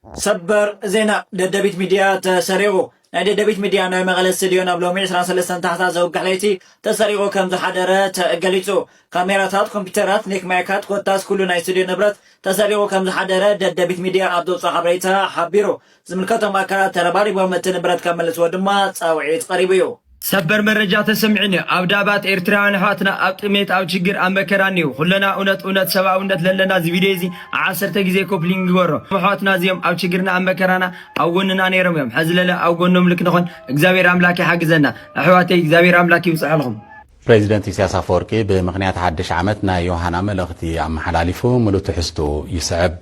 ሰበር ዜና፣ ደደቢት ሚድያ ተሰሪቑ። ናይ ደደቢት ሚድያ ናይ መቐለ ስቱድዮ ናብ ሎሚ ዕስራን ሰለስተን ታሕሳስ ዘውግሕ ለይቲ ተሰሪቑ ከም ዝሓደረ ተገሊጹ። ካሜራታት፣ ኮምፒውተራት፣ ኔክ ማይካት ኮታስ ኩሉ ናይ ስቱድዮ ንብረት ተሰሪቑ ከም ዝሓደረ ደደቢት ሚድያ ኣብ ዘውፅኦ ሓበሬታ ሓቢሩ። ዝምልከቶም ኣካላት ተረባሪቦም እቲ ንብረት ከመልስዎ ድማ ፃውዒት ቀሪቡ እዩ። ሰበር መረጃ ተሰሚዑኒ። ኣብ ዳባት ኤርትራውያን ኣሕዋትና ኣብ ጥሜት፣ ኣብ ችግር፣ ኣብ መከራ እኒው። ኩለና እውነት እውነት ሰብኣውነት ለለና እዚ ቪድዮ እዚ ዓሰርተ ግዜ ኮፕሊንግ ግበሮ። ኣሕዋትና እዚኦም ኣብ ችግርና ኣብ መከራና ኣብ ጎንና ነይሮም እዮም። ሕዚ ለለ ኣብ ጎኖም ልክ ንኾን እግዚኣብሔር ኣምላክ ይሓግዘና። ኣሕዋተይ እግዚኣብሔር ኣምላክ ይብፅሐልኹም። ፕሬዚደንት ኢሳያስ ኣፈወርቂ ብምኽንያት ሓድሽ ዓመት ናይ ዮሃና መልእኽቲ ኣመሓላሊፉ። ምሉእ ትሕዝቱ ይስዕብ።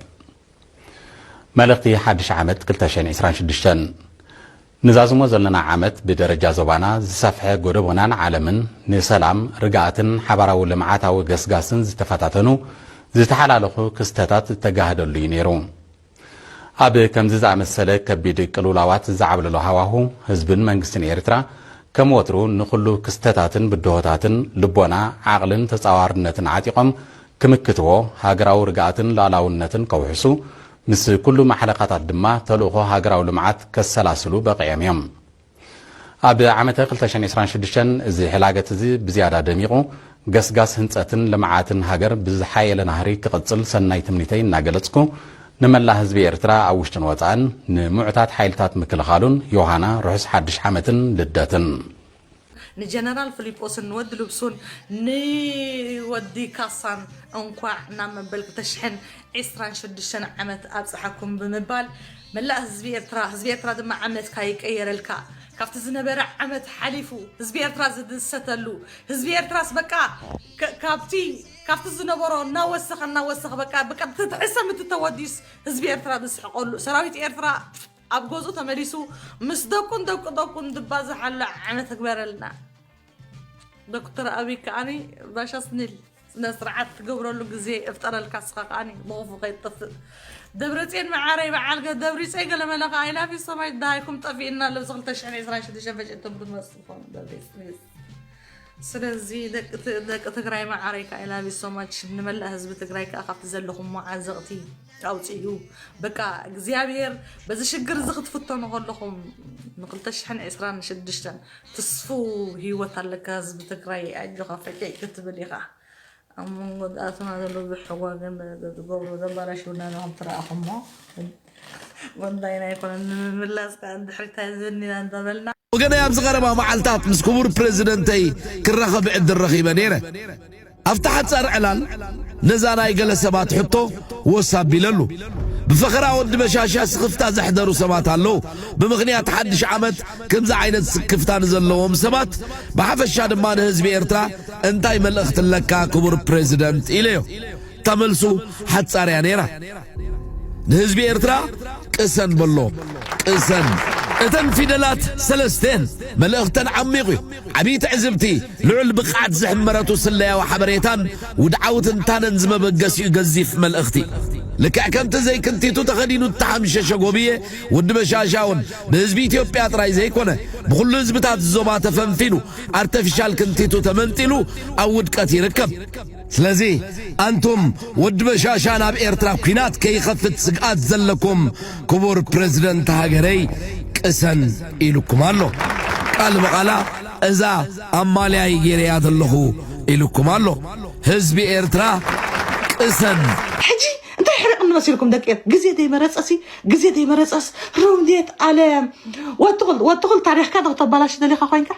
መልእኽቲ ሓድሽ ዓመት ክልተ ሽሕን ዕስራን ሽዱሽተን። ንዛዝሞ ዘለና ዓመት ብደረጃ ዞባና ዝሰፍሐ ጎደቦናን ዓለምን ንሰላም፣ ርግኣትን ሓባራዊ ልምዓታዊ ገስጋስን ዝተፈታተኑ ዝተሓላለኹ ክስተታት ዝተጋህደሉ እዩ ነይሩ። ኣብ ከምዚ ዝኣመሰለ ከቢድ ቅልውላዋት ዝዓብለሎ ሃዋሁ፣ ህዝብን መንግስትን ኤርትራ ከም ወትሩ ንኹሉ ክስተታትን ብድሆታትን ልቦና፣ ዓቕልን ተጻዋርነትን ዓጢቖም ክምክትዎ፣ ሃገራዊ ርግኣትን ሉዓላውነትን ከውሕሱ፣ ምስ ኩሉ ማሕለኻታት ድማ ተልእኾ ሃገራዊ ልምዓት ከሰላስሉ በቒዖም እዮም። ኣብ ዓመተ ክልተ ሽሕን ዕስራን ሽዱሽተን እዚ ሕላገት እዚ ብዝያዳ ደሚቑ፣ ገስጋስ ህንጸትን ልምዓትን ሃገር ብዝሓየለ ናህሪ ክቕጽል ሰናይ ትምኒተይ እናገለጽኩ፣ ንመላእ ህዝቢ ኤርትራ ኣብ ውሽጥን ወጻእን፣ ንምዑታት ሓይልታት ምክልኻሉን ዮሃና ርሑስ ሓድሽ ዓመትን ልደትን። ንጀነራል ፊሊጶስን ንወዲ ልብሱን ንወዲ ካሳን እንኳዕ ናብ መበል ክልተ ሽሕን ዕስራን ሽዱሽተን ዓመት ኣብፀሓኩም ብምባል፣ መላእ ህዝቢ ኤርትራ፣ ህዝቢ ኤርትራ ድማ ዓመትካ ይቀየረልካ። ካብቲ ዝነበረ ዓመት ሓሊፉ ህዝቢ ኤርትራ ዝድሰተሉ፣ ህዝቢ ኤርትራስ በቃ ከ- ካብቲ ካብቲ ዝነበሮ እናወሰኸ እናወሰኸ በቃ በቃ ትሕሰም እቲ ተወዲስ ህዝቢ ኤርትራ ዝስሕቀሉ፣ ሰራዊት ኤርትራ ኣብ ገዝኡ ተመሊሱ ምስ ደቁን ደቁ ደቁን ዝባዝሓሉ ዓመት ግበረልና። ዶክተር ኣቢይ ከዓኒ ባሻ ስኒል ስነ ስርዓት ትገብረሉ ግዜ እፍጠረልካ፣ እስኻ ከዓኒ ብኽፉ ከይትጠፍእ። ደብረፅዮን መዓረይ በዓል ገ- ደብሪፀይ ገለመለ ከዓ I love you so much። ደሃይኩም ጠፊእና ኣሎ። እዚ ክልተ ሽሕን ዕስራን ሽዱሽተን ፈጨቶም ክትመፅእ ትኾኑ ደብሪፅ please። ስለዚ ደቂ ት- ደቂ ትግራይ መዓረይ ከዓ I love you so much። ንመላእ ህዝቢ ትግራይ ከዓ ካብቲ ዘለኹሞ ዓዘቕቲ ኣውፅኡ። በቃ እግዚኣብሔር በዚ ሽግር እዚ ክትፍተኑ ከለኹም ንክልተ ሽሕን ዕስራን ሽዱሽተን ትስፉው ህይወት ኣለካ ህዝቢ ትግራይ፣ ኣጆኻ ፈቀቅ ክትብል ኢኻ። ኣብ መንጎ ኣትና ዘሎ ብሕጓ ግን ዝገብሩ ዘባላሽውና ንኹም ትረኣኹሞ። ወንዳይና ኣይኮነን ንምምላስ ከዓ ድሕሪታ ዝብኒና እንዳበልና። ወገነይ፣ ኣብዚ ቀረባ መዓልታት ምስ ክቡር ፕሬዚደንተይ ክራኸብ ዕድል ረኺበ ነይረ። ኣብቲ ሓጻር ዕላል ነዛ ናይ ገለ ሰባት ሕቶ ወስ ኣቢለሉ። ብፈኸራ ወዲ በሻሻ ስኽፍታ ዘሕደሩ ሰባት ኣለዉ። ብምኽንያት ሓድሽ ዓመት ከምዚ ዓይነት ስክፍታ ንዘለዎም ሰባት፣ ብሓፈሻ ድማ ንህዝቢ ኤርትራ እንታይ መልእኽቲ ኣለካ ክቡር ፕሬዚደንት ኢለዮ። እታ መልሱ ሓጻር እያ ነይራ። ንህዝቢ ኤርትራ ቅሰን በሎ፣ ቅሰን። እተን ፊደላት ሰለስተ እየን። መልእኽተን ዓሚቕ እዩ። ዓብዪ ትዕዝብቲ፣ ልዑል ብቕዓት ዝሕመረቱ ስለያዊ ሓበሬታን ውድዓዊ ትንታነን ዝመበገሲኡ ገዚፍ መልእኽቲ። ልክዕ ከምቲ ዘይክንቲቱ ተኸዲኑ እተሓምሸሸ ጎብየ ወዲ በሻሻ እውን ብህዝቢ ኢትዮጵያ ጥራይ ዘይኮነ ብኹሉ ህዝብታት ዞባ ተፈንፊኑ ኣርተፊሻል ክንቲቱ ተመንጢሉ ኣብ ውድቀት ይርከብ። ስለዚ ኣንቱም ወዲ በሻሻ ናብ ኤርትራ ኲናት ከይኸፍት ስግኣት ዘለኩም ክቡር ፕረዚደንት ሃገረይ ቅሰን ኢሉኩም ኣሎ። ቃል ብቓላ እዛ ኣማልያይ ገይረያ ዘለኹ ኢሉኩም ኣሎ። ህዝቢ ኤርትራ ቅሰን። ሕጂ እንታይ ሕሪቕኒ መሲልኩም ደቂ ኤር-፣ ግዜ ዘይመረጸሲ፣ ግዜ ዘይመረጸስ ሩምዴት ኣለ ወትኹል፣ ወትኹል ታሪኽካ ዶ ክተባላሽ ደሊኻ ኮይንካ?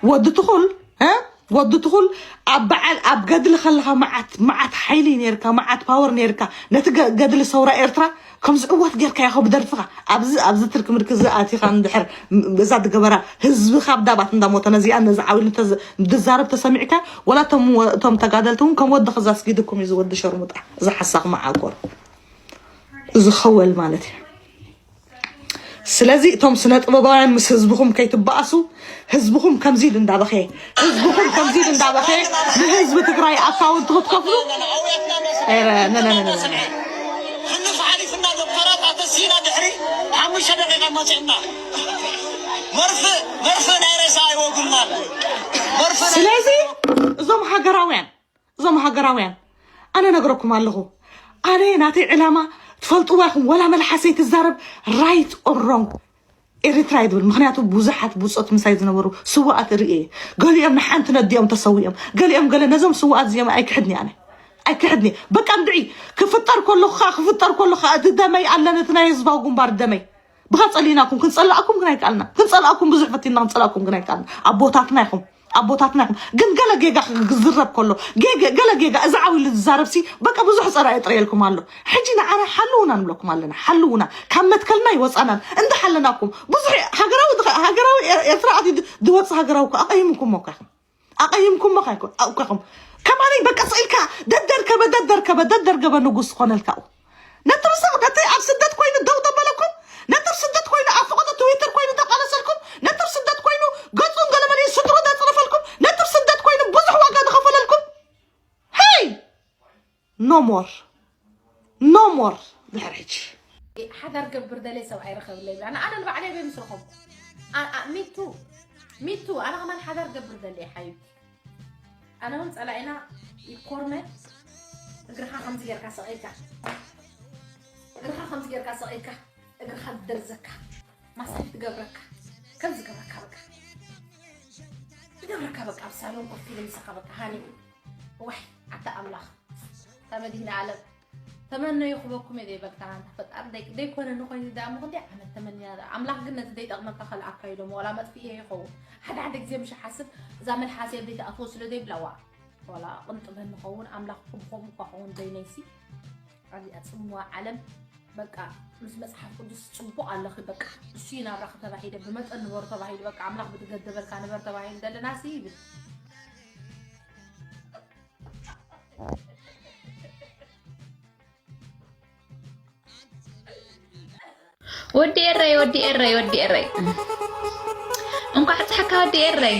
ወዲ ትኹል፣ እ? ወዲ ትኹል ኣብ በዓል፣ ኣብ ገድሊ ከለኻ መዓት፣ መዓት ሓይሊ ነይርካ፣ መዓት ፓወር ነይርካ። ነቲ ገ-፣ ገድሊ ሰውራ ኤርትራ ከም ዝዕወት ጌርካ ኢኻ ብደርፍኻ። ኣብዚ፣ ኣብዚ ትርኪ ምርኪ እዚ ኣቲኻ እንድሕር ም-፣ እዛ ድገበራ ህዝቢ ካብ ዳባት እንዳሞተ ነዚኣ ነዚ ዓው ኢሉ እንተ ዝ-፣ ድዛረብ ተሰሚዕካ፣ ወላ እቶም ወ-፣ እቶም ተጋደልቲ እውን ከም ወዲ ክዛስጊድኩም እዩ እዚ ወዲ ሸርሙጣ፣ እዚ ሓሳኽ መዓኮር፣ እዚ ኸወል ማለት እዩ። ስለዚ እቶም ስነ ጥበባውያን ምስ ህዝብኹም ከይትበኣሱ፣ ህዝብኹም ከምዚ ኢሉ እንዳበኸየ፣ ህዝብኹም ከምዚ ኢሉ እንዳበኸየ ንህዝቢ ትግራይ ኣካውንት ክትከፍሉ፣ ኧረ፣ ነ፣ ነ፣ ነ፣ ነ፣ ነ። ክንፍ ሓሊፍና ዶክተራት ኣተሲና ድሕሪ ሓሙሽተ ደቂቃ መፂእና። መርፍ፣ መርፍ ናይ ሬሳ ኣይወጉናን። መርፍ ናይ ስለዚ እዞም ሃገራውያን እዞም ሃገራውያን፣ ኣነ ነግረኩም ኣለኹ። ኣነ ናተይ ዕላማ ትፈልጥዋ ኢኹም፣ ወላ መልሓሰይ ትዛረብ፣ right or wrong፣ ኤሪትራ እየ ዝብል። ምኽንያቱ ብዙሓት ብጾት ምሳይ ዝነበሩ ስዋኣት ርእየ እየ። ገሊኦም ንሓንቲ ነዲኦም ተሰዊኦም፣ ገሊኦም ገለ። ነዞም ስዋኣት እዚኦም ኣይክሕድን እየ ኣነ። ኣይክሕድን እየ። በቃ እንድዒ ክፍጠር ከለኹ ኸኣ፣ ክፍጠር ከለኹ ኸኣ እቲ ደመይ ኣለነ፣ እቲ ናይ ህዝባዊ ግንባር ደመይ። ብኻ ጸሊእናኩም፣ ክንጸላእኩም ግን ኣይከኣልና። ክንጸላእኩም ብዙሕ ፈቲንና፣ ክንጸላእኩም ግን ኣይከኣልና። ኣቦታትና ኢኹም፣ ኣቦታትና ኢኹም። ግን ገለ ጌጋ ክዝረብ ከሎ፣ ጌገ-፣ ገለ ጌጋ እዚ ዓው ኢሉ ዝዛረብ ሲ፣ በቃ ብዙሕ ጸረ የጥረየልኩም ኣሎ። ሕጂ ንዓና ሓልውና ንብለኩም ኣለና፣ ሓልውና። ካብ መትከልና ይወጻናን። እንዳ ሓለናኩም፣ ብዙሕ ሃገራዊ ድኸ-፣ ሃገራዊ ኤር-፣ ኤርትራ ኣትዩ ድ-፣ ድወጽእ ሃገራዊ እኮ ኣቐይምኩሞ እኮ ኢኹም። ኣቐይምኩሞ እኮ ኢኹም። ከማነይ በቃ ስኢልካ፣ ደደርከበ፣ ደደርከበ፣ ደደርገበ ንጉስ ዝኾነልካ። ነቲ ርሳቕ፣ ነቲ ኣብ ስደት ኮይኑ ደው ዘበለኩም፣ ነቲ ኣብ ስደት ኮይኑ ኣብ ፈቐዶ ትዊተር ኮይኑ ተቃለሰልኩም፣ ነቲ ኣብ ስደት ኮይኑ ገጹን ገለመሊኡን ስድሩ ዘጽረፈልኩም፣ ነቲ ኣብ ስደት ኮይኑ ብዙሕ ዋጋ ዝኸፈለልኩም፣ ሄይ! No more። No more ድሕሪ ሕጂ። ሓዳር ገብር ደለየ ሰብኣይ ረኸብለይ ብላ። ኣነ ንባዕለይ በይ ምስልኹም። ኣ-፣ ኣ-፣ me too። Me too። ኣነ ከማን ሓዳር ገብር ደለየ ሓዩ። ኣነ እውን ጸላኢና ይኮርመ። እግርኻ ከምዚ ጌርካ ሰቒልካ፣ እግርኻ ከምዚ ጌርካ ሰቒልካ፣ እግርኻ ዝደርዘካ፣ ማሳጅ ትገብረካ፣ ከምዚ ገብረካ በቃ። ትገብረካ በቃ፣ ኣብ ሳሎን ኮፍ ኢሉ ምሳኻ በቃ ሃኒ። ዋይ፣ ኣታ ኣምላኽ፣ ኣታ መድህኒ ዓለም። ተመነዩ ክበኩም እየ ዘይበልካ፣ ኣንታ ፈጣሪ ደይ-፣ ደይኮነ ንኾይኑ ደኣ ምኽንዲ ዓመት ተመንያ ደኣ። ኣምላኽ ግን ነቲ ደይጠቕመካ ከልኣካ ኢሎም፣ ዋላ መጥፍኤ ይኸውን። ሓደ ሓደ ግዜ ምሽ ሓስብ፣ እዛ መልሓሰ ደይትኣትዎ ስለ ዘይብላ፣ ዋ፣ ዋላ ቅንጥበ ንኸውን፣ ኣምላኽ ክብኹም እኳ ኸውን በይነይሲ። ኣብዚኣ ጽምዋ ዓለም፣ በቃ፣ ምስ መጽሓፍ ቅዱስ ጽቡቕ ኣለኺ፣ በቃ፣ እሱ ይናብራኺ ተባሂለ፣ ብመጠን ንበሩ ተባሂሉ፣ በቃ፣ ኣምላኽ ብትገደበልካ ንበር ተባሂሉ ዘለናሲ ይብል። ወዲ ኤረይ፣ ወዲ ኤረይ፣ ወዲ ኤረይ። እንኳዕ ኣብጽሓካ ወዲ ኤረይ።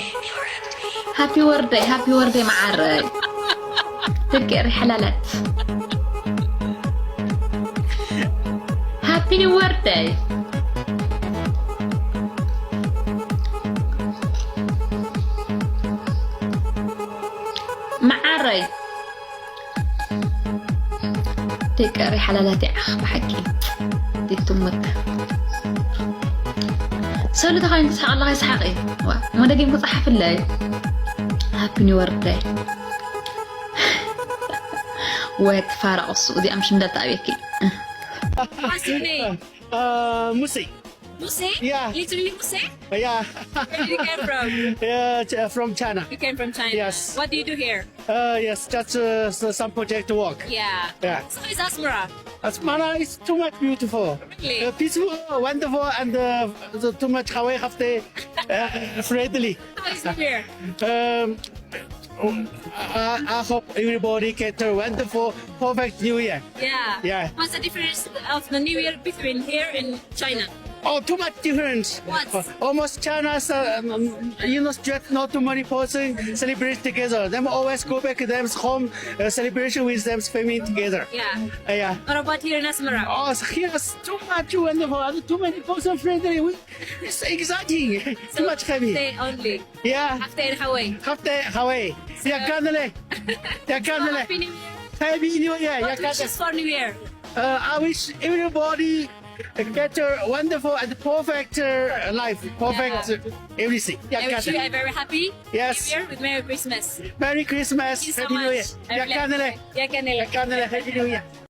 ሃፒ ወርደይ፣ ሃፒ ወርደይ መዓረይ። ደቂ ኤረይ ሓላላት። ሃፒ ወርደይ። መዓረይ። ደቂ ኤረይ ሓላላት ይዓኽ ብሓቂ። ዲቱምክ። ሰሉ ተኻይን ትስሓቕ ኣለኻ ይስሓቕ እዩ። ዋ፣ እሞ ደጊም ክጽሓፍለይ። ሃፒ ኒው ይር ደይ። ወይ ክፋራ ቅሱ፣ እዚኣ ምሽ እንዳተኣብየኪ። What's your name? Uh, Musi. Muse? Yeah. Literally Muse? Yeah. Where did you come from? Yeah, ch- uh, from China. You came from China. Yes. What do you do here? Uh, yes, just uh, s- some project work. Yeah. Yeah. So is Asmara? Asmara is too much beautiful. Really? Uh, peaceful, wonderful, and uh, the- too much Hawaii have the uh, friendly. How is New Year? Um, I, I hope everybody get a wonderful, perfect New Year. Yeah. Yeah. What's the difference of the New Year between here and China? Oh, too much difference. What? Almost China's, uh, um, you know, straight not too many person celebrate together. Them always go back to them home, uh, celebration with them family together. Yeah. Uh, yeah. What about here in Asmara? Oh, so here's too much wonderful. And too many person friendly. We, it's exciting. Too much happy. Stay only. Yeah. After in Hawaii. After Hawaii. Yeah, Canada. Yeah, Canada. Happy New Year. Happy New Year. Yeah, What wishes Canada. For New Year? Uh, I wish everybody get a wonderful and perfect uh, life, perfect Yeah. uh, everything. Yeah, I wish you Canada. A very happy Yes. New Year with Merry Christmas. Merry Christmas. Thank you so Happy New Year. Much. Yeah, Canada. Yeah, Canada. Yeah, Canada. Happy New Year.